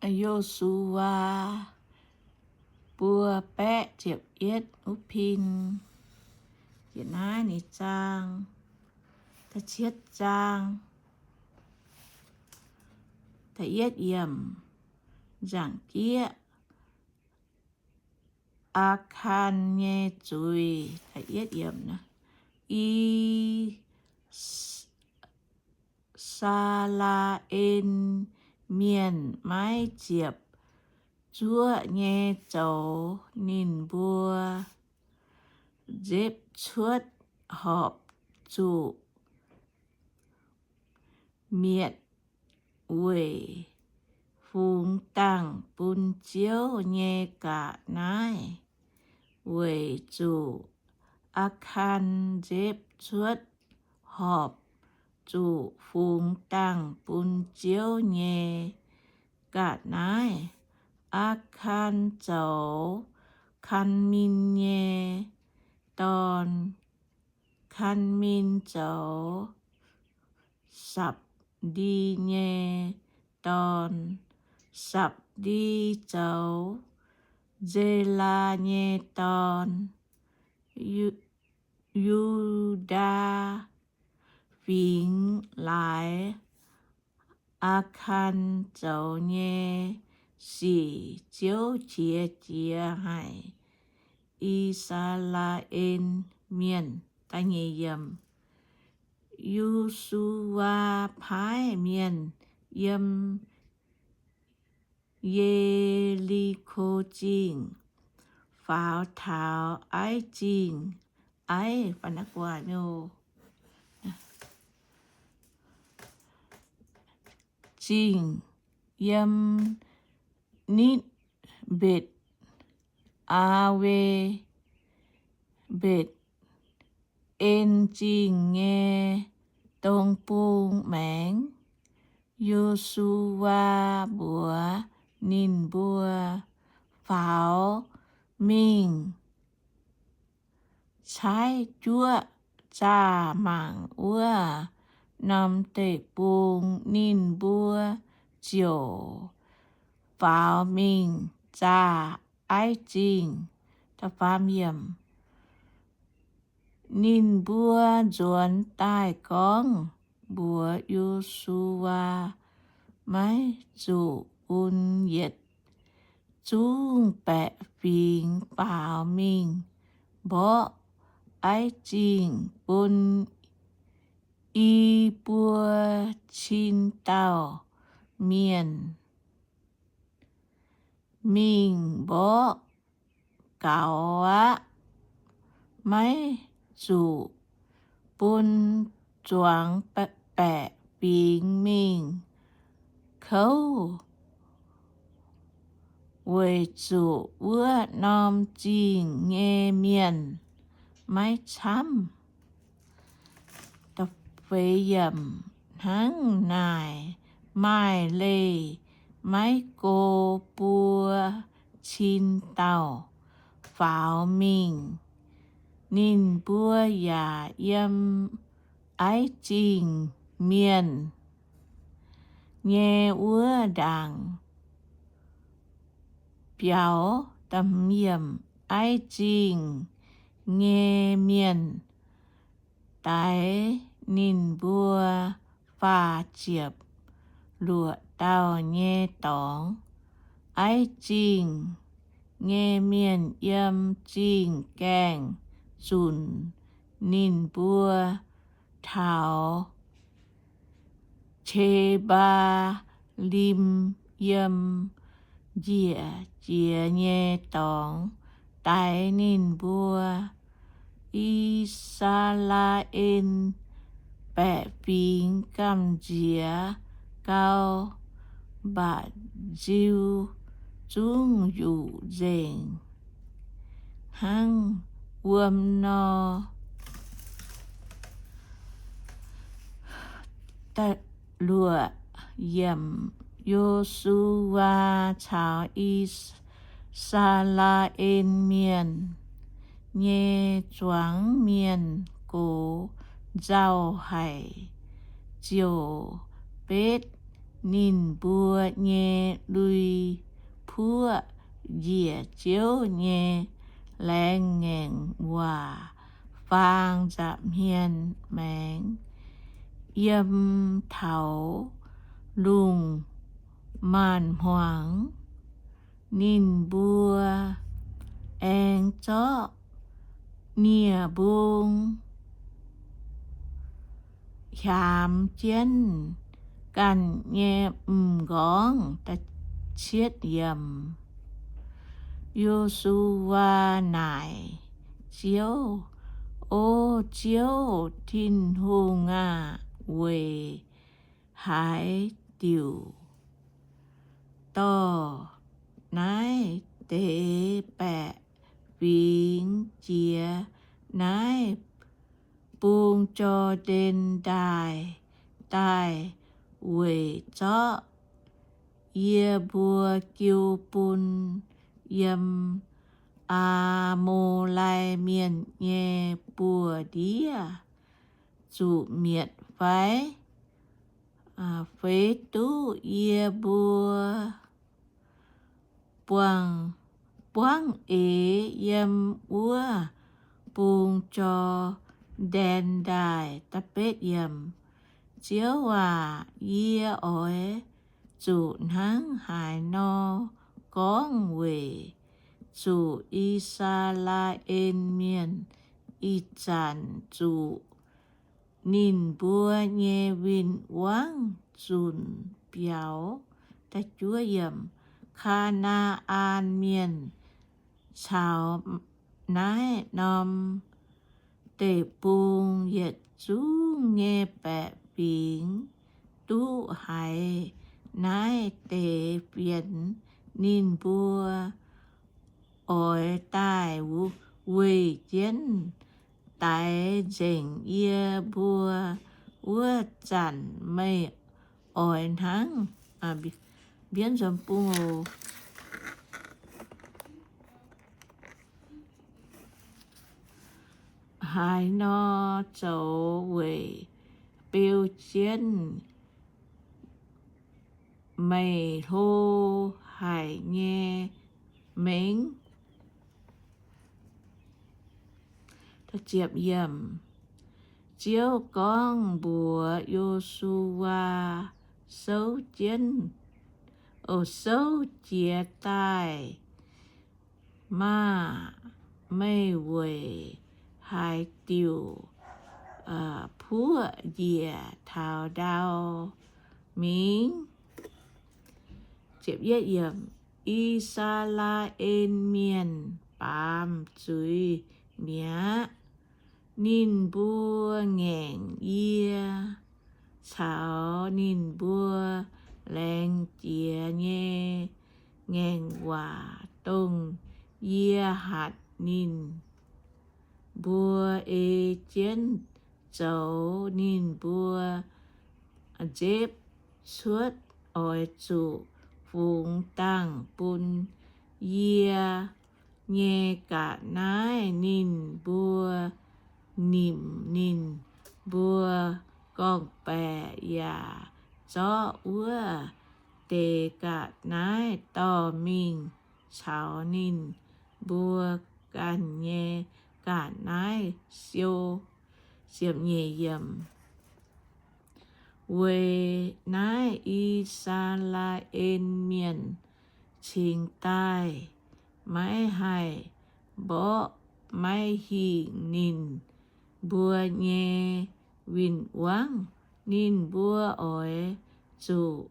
Yo^su^waa buo baeqv ziepc yietv wuov pin. Jiex naaiv ninh zaang, da'cietv zaang, da'yietv yiemc, nzaangc jieqv, Aa^kaan nyei zuiz. I, I^saa^laa^en Mienh maiv ziepc zuoqv nyei zoux ninh mbuo nzepv cuotv horpc zuqc mietc weic fungx dangh bun Ziouv nyei ga'naaiv, weic zuqc Aa^kaan nzepv cuotv horpc zuqc fungx dangh bun Ziouv nyei ga'naaiv. Aa^kaan zoux Kan^min nyei dorn. Kan^min zoux Sapc^ndi nyei dorn. Sapc^ndi zoux Nzelaa nyei dorn. Yu- Yu^ndaa Fingx Laaix Aa^kaan zoux nyei sic Ziouv qiex jiez haic I^saa^laa^en Mienh. Yo^su^waa paaiv mienh yiem Ye^li^ko Zingh faaux taux Aiv Zingh. Aiv, Zingh yiem Nitv Mbetc Aa^we, Mbetc En Zingh nyei dong bung maengx. Yo^su^waa mbuox ninh mbuo faaux mingh caaiv juoqv zaah mangc wuov norm deic-bung. Ninh mbuo ziouc faaux mingh zaah Aiv Zingh. Ninh mbuo nzuonx daaih gorngv mbuox Yo^su^waa, Maiv zuqc bun yietc zungv baeqc fingx faaux mingh mborqv Aiv Zingh bun i buo cin dauh mienh mingh mborqv gaux aqv. Maiv zuqc bun zuangx baeqc fingx mingh kouv, weic zuqc wuov norm zingh nyei mienh maiv camv. Hnangv naaic, maaih leih maiv go buo cin dauh faaux mingh. Ninh mbuo yaac yiem Aiv Zingh Mienh nyei wuov ndaangc biaux. Aiv Zingh nyei mienh daix ninh mbuo faah ziepc luoqc dauh nyei dorngx. Aiv Zingh nyei mienh yiem zingh gaengh zunc ninh mbuo taux Qe^mbaa^lim, yiem njiec jiex nyei dorngx daix ninh mbuo. I^saa^laa^en baeqc fingx gamh nziex gau, mba'nziu zungv yuqc nzengc hnangv wuom nor. Luoqc yiemc, Yo^su^waa caux I^saa^laa^en Mienh nyei zuangx mienh gox nzauh haic, ziouc betv ninh mbuo nyei lui-puoqv njiec Ziouv nyei laengz ngaengc waac faang nza'hmien maengx. Yiem taux lungh maanz-hmuangx ninh mbuo aengx zorqv nie-mbung hiaamx jienv ganh nyei m'nqorngv. Yo^su^waa naaic Ziouv, O Ziouv Tin-Hungh aah! Weic haaix diuc dorh naaiv deix baeqc fingx jiex naaiv bung Jor^ndaen Ndaaih daaih weic zorqv yie mbuo jiu bun yiem Aa^mo^lai Mienh nyei buoz-ndiev zuqc mietc fai? Feix duqv yie mbuo buangv, buangv eix yiem wuov bung Jor^ndaen Ndaaih. Ziouv aac, yie oix zuqc hnangv haaix nor gorngv weic zuqc I^saa^laa^en Mienh ih zanc zuqc ninh mbuo nyei win-wangv zunc biaux. Kaa^naa^an Mienh caux naaiv norm deic-bung yietc zungv nyei baeqc fingx duqv haiz naaiv deix fienx, ninh mbuo oix daaih weih jienv daix nzengc yie mbuo wuov zanc, meih oix hnangv, mbienv nzom bung oc, haaix nor zoux weic beu jienv meih hlo haic nyei mengh. Ziouv gorngv mbuox Yo^su^waa, Souv jienv, souv jiez daaih maah! Meih weic haaix diuc puoqv njiec taux ndau mingh? I^saa^laa^en Mienh baamz zuiz mi'aqv. Ninh mbuo ngaengc yie caux ninh mbuo laengz jiex nyei ngaengc waac, dongh yie hatc ninh mbuo ei jienv zoux. Ninh mbuo nzepv cuotv oix zuqc fungx dangh bun yie nyei ga'naaiv. Ninh mbuo nimc ninh mbuo gorngv-baeqc yaac zorqv wuov deix ga'naaiv dorh mingh caux ninh mbuo ganh nyei ga'naaiv siou. Weic naaiv I^saa^laa^en Mienh cingx daaih maiv haih mborqv maiv hingh ninh mbuo nyei win-wangv. Ninh mbuo oix zuqc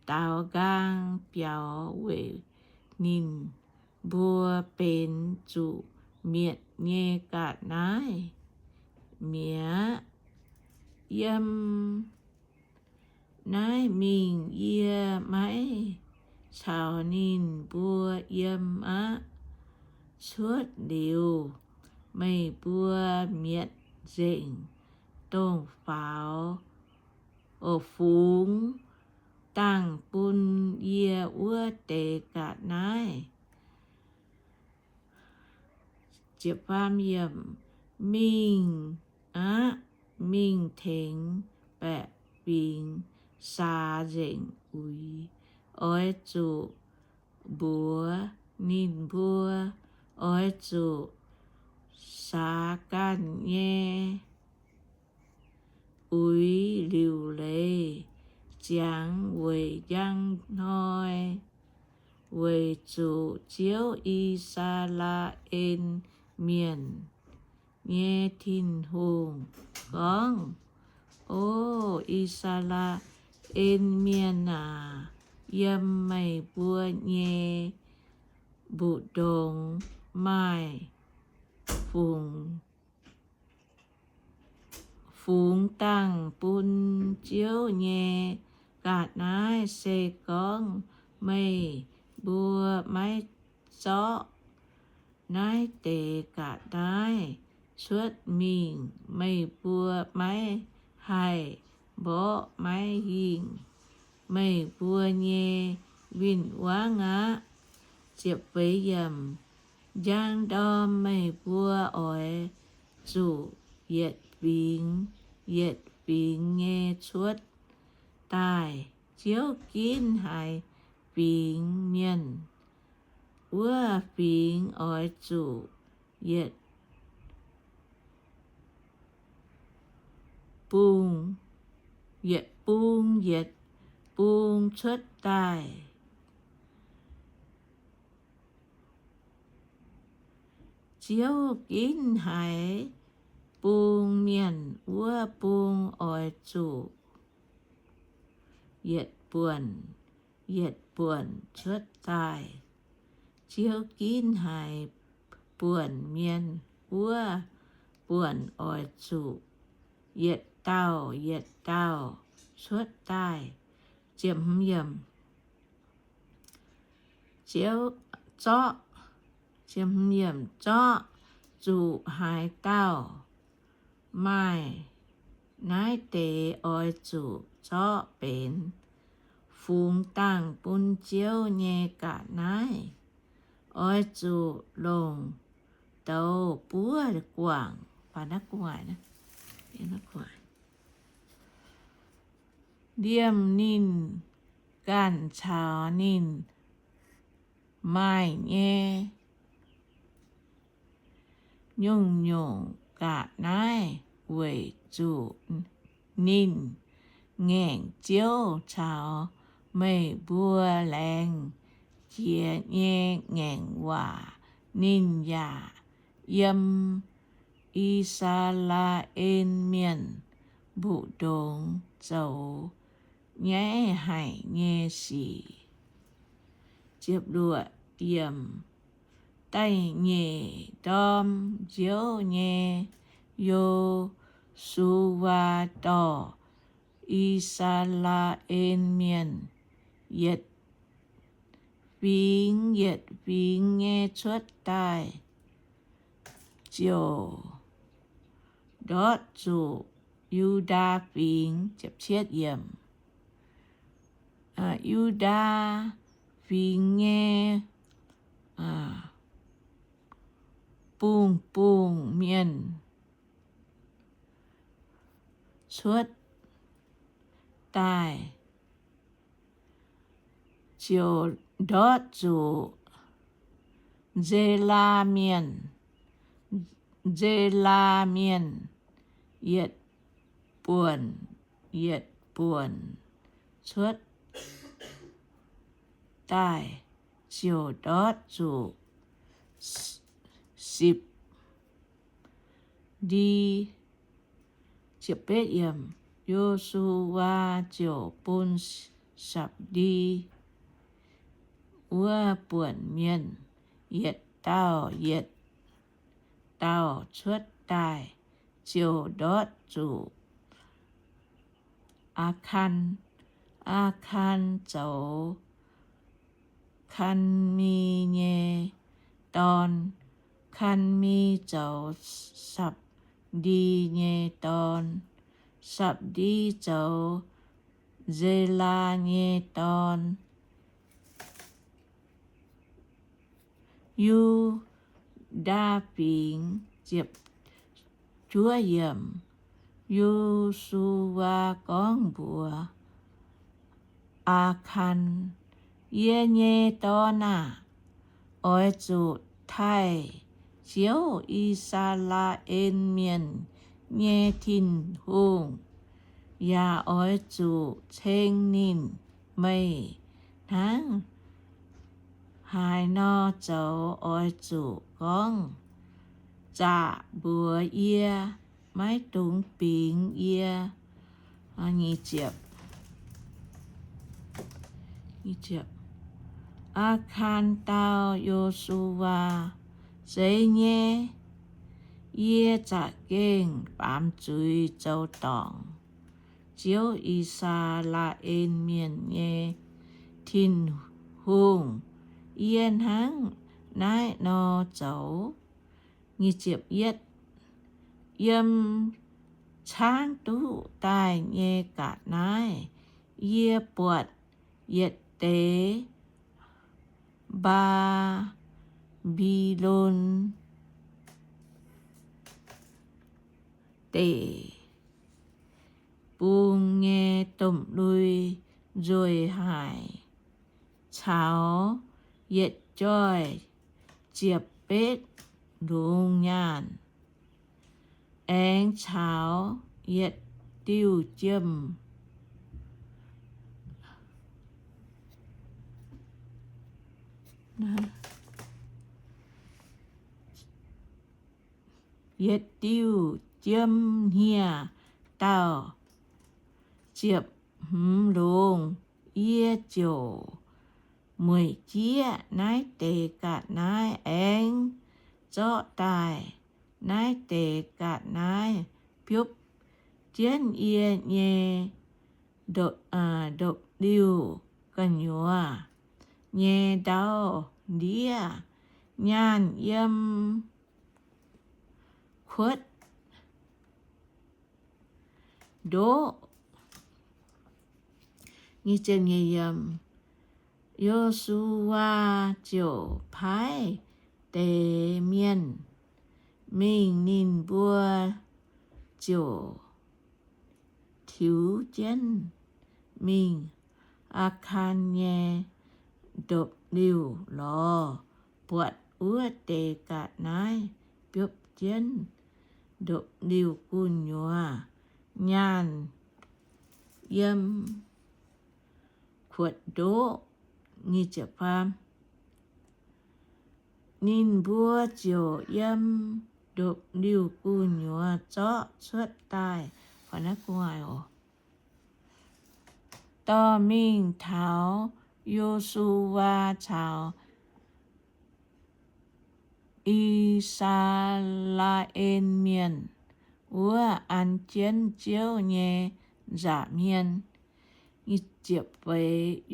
daaux nqaang biaux weic ninh mbuo benx zuqc mietc nyei ga'naaiv mi'aqv. Yiem naaiv mingh yie maiv caux ninh mbuo yiem aqv. Cuotv liuz, meih mbuo mietc nzengc dongh faaux, fungx dangh bun yie wuov deix ga'naaiv. Mingh aqv, mingh tengx baeqc fingx saax nzengc uix. Oix zuqc mbuox ninh mbuo, oix zuqc saax ganh nyei uix liuc leiz ziangx weic njang hnoi, weic zuqc Ziouv, I^saa^laa^en Mienh, nyei Tin-Hungh, gorngv, O I^saa^laa^en Mienh aac, yiem meih mbuo nyei mbu'ndongx maaih fungx fungx dangh bun Ziouv nyei ga'naaiv. Se gorngv meih mbuo maiv zorqv naaiv deix ga'naaiv cuotv mingh, meih mbuo maiv haih mborqv maiv hingh meih mbuo nyei win-wangv aqv. Njang ndorm meih mbuo oix zuqc yietc fingx yietc fingx nyei cuotv daaih. Ziouv ginv haaix fingx mienh, wuov fingx oix zuqc yietc bung, yietc bung yietc bung cuotv daaih. Ziouv ginv haaix bung mienh, wuov bung oix zuqc yietc buonc yietc buonc cuotv daaih. Ziouv ginv haaix buonc mienh, wuov buonc oix zuqc yietc dauh yietc dauh cuotv daaih. Ziouv zorqv, zorqv zuqc haaix dauh maaih naaiv deix oix zuqc zorqv benx fungx dangh bun Ziouv nyei ga'naaiv. Oix zuqc longc douz buov guangc. Liemh ninh ganh caux ninh maaih nyei nyungc-nyungc ga'naaiv, weic zuqc ninh ngaengc Ziouv caux meih mbuo laengz jiex nyei ngaengc waac. Ninh yaac yiem I^saa^laa^en Mienh mbu'ndongx zoux nyaiv haic nyei sic. Da'nyeic ndorm nziouv nyei, Yo^su^waa dorh I^saa^laa^en Mienh yietc fingx yietc fingx nyei cuotv daaih, ziouc ndortv zuqc Yu^ndaa Fingx. Yu^ndaa Fingx nyei bungh-bungh mienh cuotv daaih, ziouc ndortv zuqc Nze^laa Mienh. Nze^laa Mienh yietc buonc yietc buonc cuotv daaih, ziouc ndortv zuqc Sapv^ndi. Yo^su^waa ziouc bun Sapv^ndi wuov buonc mienh yietc dauh yietc dauh cuotv daaih, ziouc ndortv zuqc Aa^kan. Aa^kan zoux Kan^mi nyei dorn. Kan^mi zoux Sapv^ndi nyei dorn. Sapv^ndi zoux Nze^laa nyei dorn. Yu^ndaa Fingx. Yo^su^waa gorngv mbuox Aa^kaan, Yie nyei dorn aah! Oix zuqc taaih Ziouv, I^saa^laa^en Mienh nyei Tin-Hungh, yaac oix zuqc ceng ninh. Meih hnangv haaix nor zoux oix zuqc gorngv zaqc mbuox yie. Maiv dungx bingx yie. Aa^kaan dau Yo^su^waa, Zeiz nyei. Yie za'gengh baamz zuiz zoux dorngc Ziouv, I^saa^laa^en Mienh nyei Tin-Hungh. Yie hnangv naaiv nor zoux. Yiem caangv duqv daaih nyei ga'naaiv yie buatc yietc deix Mbaa^mbi^lon Deic-Bung nyei domh lui nzueic haic, caux yietc joih ziepc betv lungz nyaanh, aengx caux yietc diuh jiem yietc diuh jiem hnieh dauh ziepc hmz longx. Yie ziouc mueic jieqv naaiv deix ga'naaiv aengx zorqv daaih. Naaiv deix ga'naaiv biopv jienv yie nyei ndopv-liuh gu'nyuoz nyei ndau-ndiev. Nyaanh yiem kuotv ndoqv. Yo^su^waa ziouc paaiv deix mienh mingh. Ninh mbuo ziouc tiux jienv mingh Aa^kaan nyei ndopv-liuh lorz buatc wuov deix ga'naaiv biopv jienv ndopv-liuh gu'nyuoz. Nyaanh yiem kuotv ndoqv. Ninh mbuo ziouc yiem ndopv-liuh gu'nyuoz zorqv cuotv daaih. Dorh mingh taux Yo^su^waa caux I^saa^laa^en Mienh wuov an jienv Ziouv nyei nza'hmien.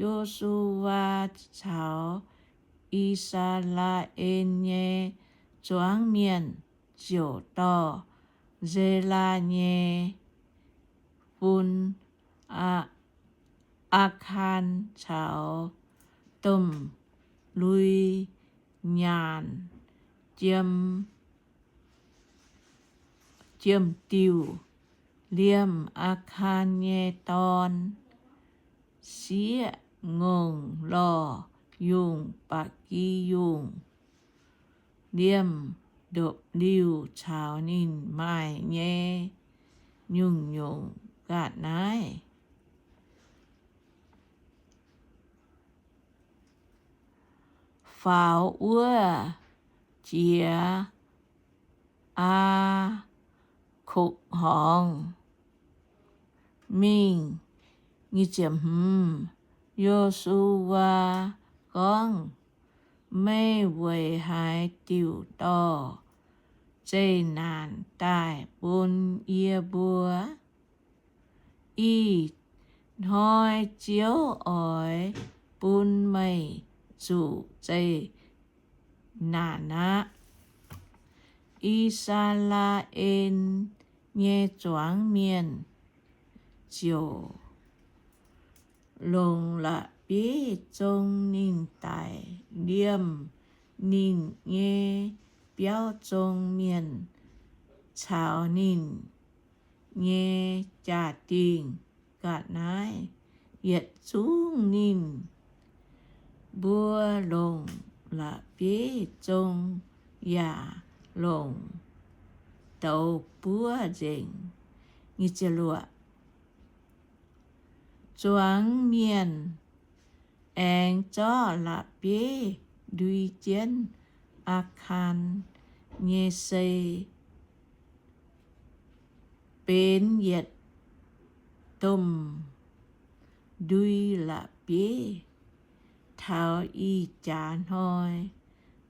Yo^su^waa caux I^saa^laa^en nyei zuangx mienh ziouc dorh Zelaa nyei fun, Aa^kaan caux domh lui nyaanh jiem diuh, liemh Aa^kaan nyei dorn sieqv ngongh lorh yungh ba'gi yungh, liemh ndopv-liuh caux ninh maaih nyei nyungc-nyungc ga'naaiv, faaux wuov jiex Aa^kokc Horngz mingh. Yo^su^waa gorngv, Meih weic haaix diuc dorh zeqc naanc daaih bun yie mbuo? Ih hnoi Ziouv oix bun meih zuqc zeqc naanc aqv. I^saa^laa^en nyei zuangx mienh ziouc longc la'bieiv zong ninh daic, liemh ninh nyei biauv zong mienh caux ninh nyei jaa-dingh ga'naaiv. yietc zungv ninh mbuo longc la'bieiv zong yaac longc douz buov nzengc. Zuangx mienh aengx zorqv la'bieiv ndui jienv Aakaan nyei sei, benx yietc domh ndui la'bieiv. Taux ih jaax hnoi,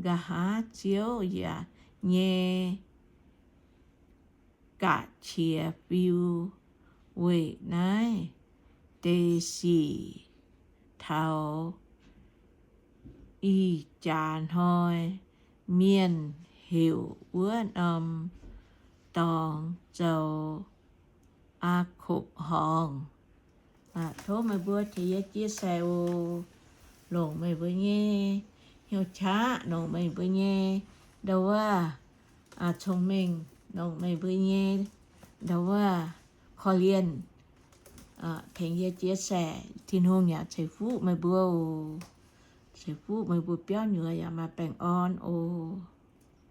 nqa'haav Ziouv yaac nyei ga'qiex fiu weic naaiv deix sic. Taux ih jaax hnoi, mienh heuc wuov norm dorngx zoux Aa^kopc Horngz. Tov meih mbuo tengx yie chia sẻ oc. Longc meih mbuo nyei hnyouv qaqv, longc meih mbuo nyei ndau wuov cong-mengh, longc meih mbuo nyei ndau wuov korv-lienh tengx yie chia sẻ. Tin-Hungh yaac ceix fuqv meih mbuo oc. Ceix fuqv meih mbuo biauv nyuoz yaac maaih baengh orn oc.